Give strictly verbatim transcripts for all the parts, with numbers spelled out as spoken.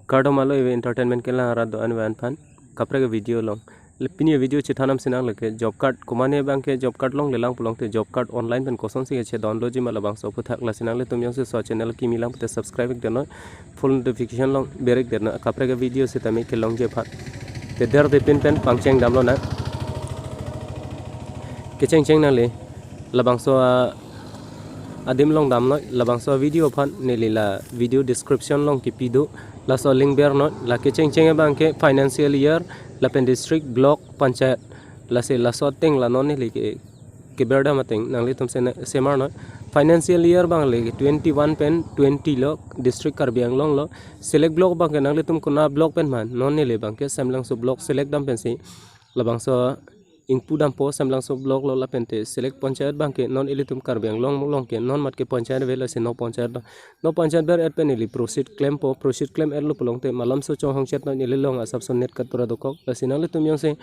Kardom alo eve entertainment kelang arat do-an ave-an aphan. Kaprek video along. Le pini video chethan damsi nanglike job card, komatne abangke job card longlelang pulote job card online pen kosonsi keche-download jima labangso aphuthak, lasi nanglitum jongsi laso channel kimi lang pute subscribe ik deno, full notification along ber ik deno, kaprek video sitame kelongji aphan. Te derde pin pen pangcheng damlonang. Kechengcheng nangli labangso a adim along damnoi, labangso video aphan neli la video description along kipi do. Laso link bernoi. La kechengcheng abangke financial year lapen district, block, panchayat, lasi laso ateng la non neli ke, keber dam ateng nanglitum sena semarnoi. Financial year abang le twenty-one pen twenty lo, district Karbi Anglong lo. Select block abangke nanglitum kona block pen ma, non neli abangke Semlangso block select dam pensi labangso ingpu dampo, Semlangso block lo. Lapente select panchayat abangke non ilitum Karbi Anglong along ke non matke panchayat ave, lasi Nok Panchayat lo. Nok Panchayat ber-et pen ili proceed klempo, proceed klem-etlo pulote malomso chonghong chetnoi, ili along asapso net katura dokok, lasi nanglitum jongsi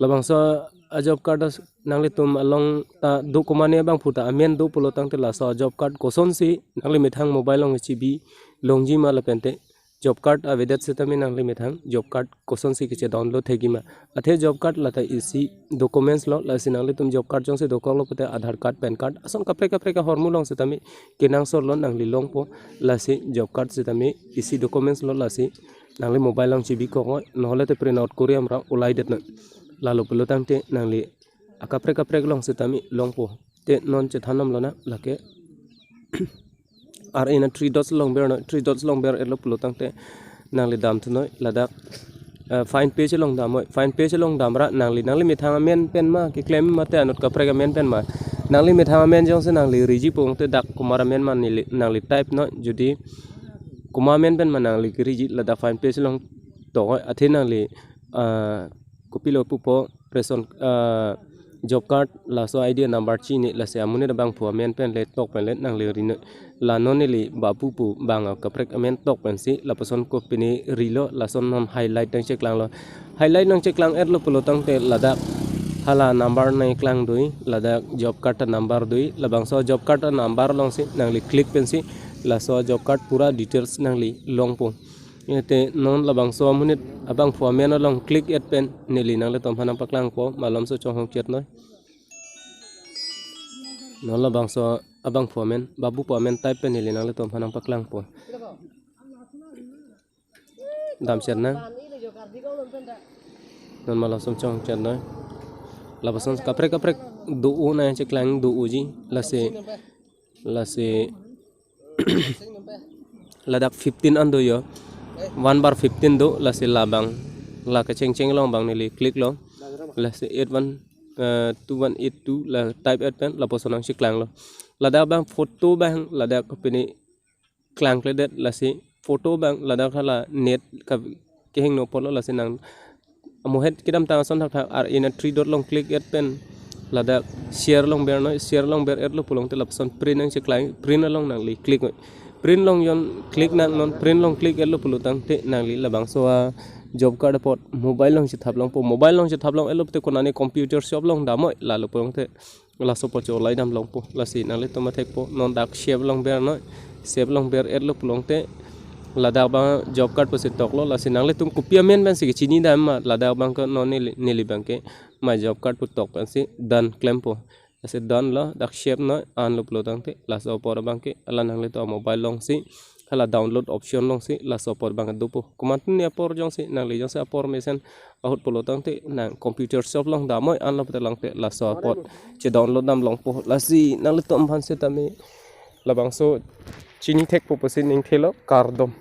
labangso a job card as nanglitum along ta do, komatne abangphu ta amen do pulo tangte laso a job card kosonsi nangli methang mobile along chibi longji ma lapente job card avedet sitame nangli methang job card kosonsi keche-download thekji ma. Athe job card lata isi documents lo, lasi nanglitum job card jongsi dokoklo pute Aadhaar card, PAN card, ason kaprek kaprek ahormu along sitame kenangsot lo, nangli longpo. Lasi job card sitame isi documents lo, lasi nangli mobile along chibi koknoi, nohole te print out kori amra ulai detnoi. Lalo pulo tangte nangli akaprek kaprek along sitame longpo. Te non chethan damlonang lake R in a three dots along bernoi, three dots along ber-etlo pulo tangte nangli damthunoi ladak, eh, find page along damnoi, find page along damra nangli, nangli methang amen pen ma keklem mate anut kaprek amen pen ma, nangli methang amen jongsi nangli riji pulote dak komat amen ma neli, nangli type noi, jodi komat amen pen ma nangli keriji ladak find page along toknoi, athe nangli, ah, kopilo pupo, ration, ah, job card, laso I D number chini, lasi amonit abangphu amen pen le tok pen le nangli rinoi. La non neli babu pu abang akaprek amen tok pensi lapuson kopine rilo, lason non highlight nangcheklanglo. Highlight nangcheklang-etlo pulo tangte ladak hala number nangklang doi, ladak job card a number doi, labangso job card a number alongsi nangli click pensi laso job card pura details nangli longpo. Ete non labangso amonit abangphu amen along click-et pen neli nanglitum aphan nangpaklangpo, malomso chonghong chetnoi. Non labangso abangphu amen, babu pu amen type pen neli nanglitum aphan nangpaklangpo. Damchernang. Non malomso chonghong chetnoi. Lapuson kaprek kaprek do-o nangcheklang do-oji, lasi, lasi ladak fifteen an do yo. One bar fifteen do, lasi labang, la kechengcheng along abang neli click lo. Lasi eight one, eh, two one eight two la type-et pen lapuson nangcheklanglo. Ladak abang photo abang ladak kopine klangkledet, lasi photo abang ladak hala net ka kehingno apotlo, lasi nang amohet kedamtang ason thakthak R in a three dot along click-et pen ladak share along bernoi, share along ber-etlo pulote lapuson print nangcheklang, print along nangli click noi. Print along jon click nang, non print along click-etlo pulo tangte nangli labangso a job card apot mobile along chethap longpo, mobile along chethap long-etlo pute konane computer shop along damnoi, lalo pulote laso apot cholai dam longpo, lasi nanglitum athekpo. Non dak save along bernoi, save along ber-etlo pulote ladak abang job card pusi toklo, lasi nanglitum kopi amen pensi kechini dam ma, ladak abangke non neli, neli abangke my job card pu tok pensi done klempo. Lasi done lo, dak save noi, anlo pulo tangte laso apor abangke hala nanglitum mobile alongsi hala download option alongsi laso apor abang dopo. Komatne apor jongsi nangli jongsi apor mesen ahut pulo tangte nang computer shop along damnoi, anlo pute langte laso apot che-download dam longpo, lasi nanglitum aphan sitame labangso chini thekpo pusi ning thelo, kardom.